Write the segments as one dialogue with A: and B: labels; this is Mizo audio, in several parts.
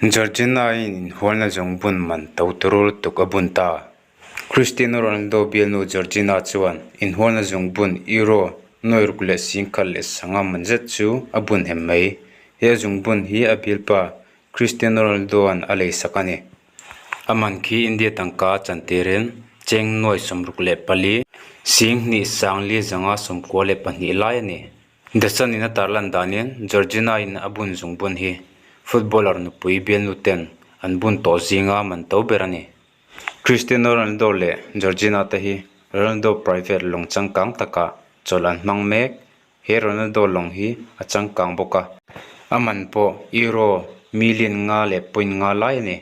A: Georgina-in inhualna zungbun man to turu lutuk a bun ta. Cristiano Ronaldo bialnu Georgina chuan inhualna zungbun Euro nuai ruk leh singkhat leh sanga man zet chu a bun hem mai. He zungbun hi a bialpa Cristiano Ronaldo-a'n a leisak a ni. A man khi India tangka chantirin cheng nuai 64, sing hnih sang li zanga 92 lai a ni. The Sun in a tarlan danin Georgina in a bun zungbun hi footballer nupui bialnu ten an bun tawh zinga man to ber a ni. Cristiano Ronaldo leh Georgina te hi Ronaldo private lawng changkang takah chawlh an hmang mek. He Ronaldo lawng hi a changkang bawk a, a man pawh Euro million nga leh point nga lai a ni.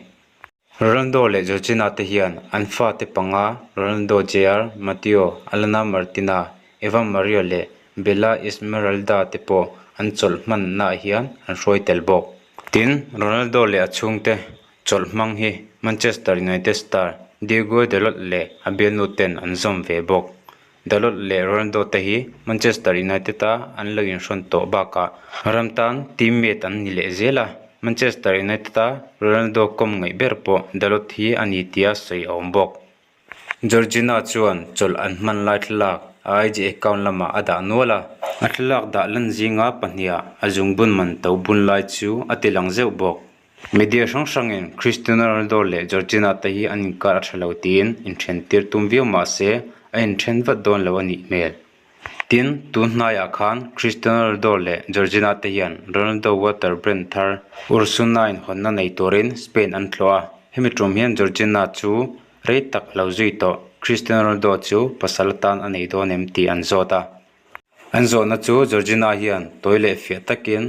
A: Ronaldo leh Georgina te hian an fate panga Ronaldo Jr, Mateo, Alana Martina, Eva Maria leh Bella Esmeralda te pawh an chawlh hmannaah hian an hruai tel bawk. Tin, Ronaldo leh a chhungte chawlh hmang hi Manchester United star Diego Dalot leh a bialnu ten an zawm ve bawk. Dalot leh Ronaldo te hi Manchester United a an lo inhrawn tawh bakah ram tan teammate an ni leh zel a, Manchester United a Ronaldo kawm ngaih ber pawh Dalot hi a ni tia sawi a awm bawk. Georgina chuan chawlh an hman lai thlalak a IG account lamah a dah nual a, a thlalak dah lan zinga pahniha a zungbun man to bun lai chu a ti lang zeuh bawk. Media hrang hrangin Cristiano Ronaldo leh Georgina te hi an inkar a tha lo tiin inthen tir tum viau mah se a inthen vat dawn lo a nih hmel. Tin, tun hnaiah khan Cristiano Ronaldo leh Georgina te hian Ronaldo water brand thar Ursuna in hawnna nei turin Spain an tlawh a, hemi tum hian Georgina chu rei tak a lo zui tawh Cristiano Ronaldo chu pasal atan a nei dawn em tih an zawt a. An zawhna chu Georgina hian tawi leh fiah takin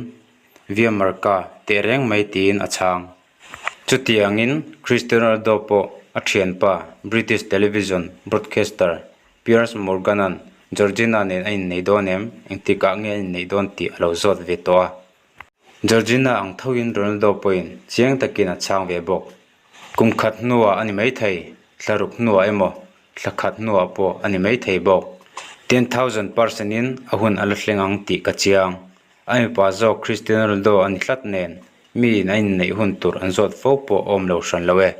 A: Via Marca teh reng mai tiin a chhang. Chutiangin Cristiano Ronaldo pawh a thianpa British television broadcaster Piers Morgan-a'n Georgina nen a innei dawn em, engtikah nge a inneih dawn tih a lo zawt ve tawh a. Georgina ang thoin Ronaldo pawhin chiang takin a chhang ve bawk. Kum khat hnuah a ni maithei, thlaruk hnuah emaw Thla khat hnuah pawh a ni maithei bawk. 10,000 percent in a hun a la thleng ang tih ka chiang. A mipa zawk Cristiano Ronaldo a ni tlat nen, miin a inneih hun tur an zawt fo pawh a awm lo hran lo e.